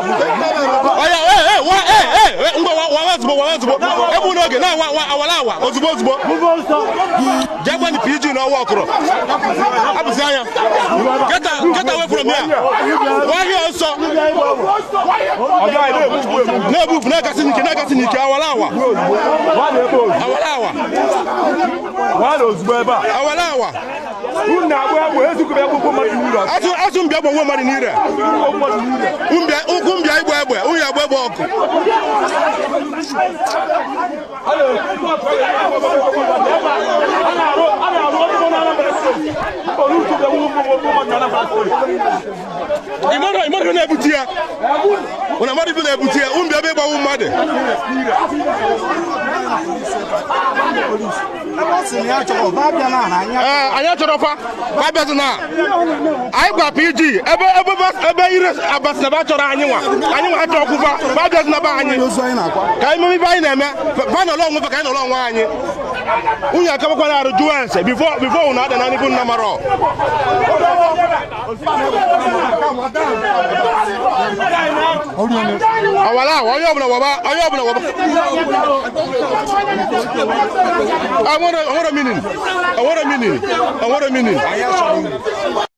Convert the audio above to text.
Oya, ee, wa, ee, ee, ngwa, wa, wa, ozugbo, wa, ozugbo. Egbu n'oge na wa, wa, awala awa, ozugbo, ozugbo. Jee gwa ndị PG na ọwa ọkụrụ. Abụzi anya. Get away from here. Wahịa ọsọ. Na-ebufu, na-agasị n'ike, na-agasị n'ike, awala awa. Awala awa. Awala awa. Azụ azụ mbịa gbọnwe mmadụ n'ire. Mbịa ụkwụ mbịa igba egbe, nwunye agba egbe ọkụ. Ịmara ife na-ebute ya. Ụna mmadụ ife na-ebute ya, mbịa ebe ịgbanwe mmadụ. Ee, anyị achọrọ fa, fa bịazị na anyị gwa PG ebe ebe ebe ire abasị na ba chọrọ anyị nwa anyị nwa achọ ọkwụ fa fa bịazị na be anyị ka anyị meme ife anyị na-eme fa nọrọ onwe fa ka anyị nọrọ onwe anyị nwunye akabakwana arụ jụọ ese before unu ada na n'ibu nna mara awala awa onye ọbụla waba onye ọbụla waba onwere minin onwere minin onwere minin.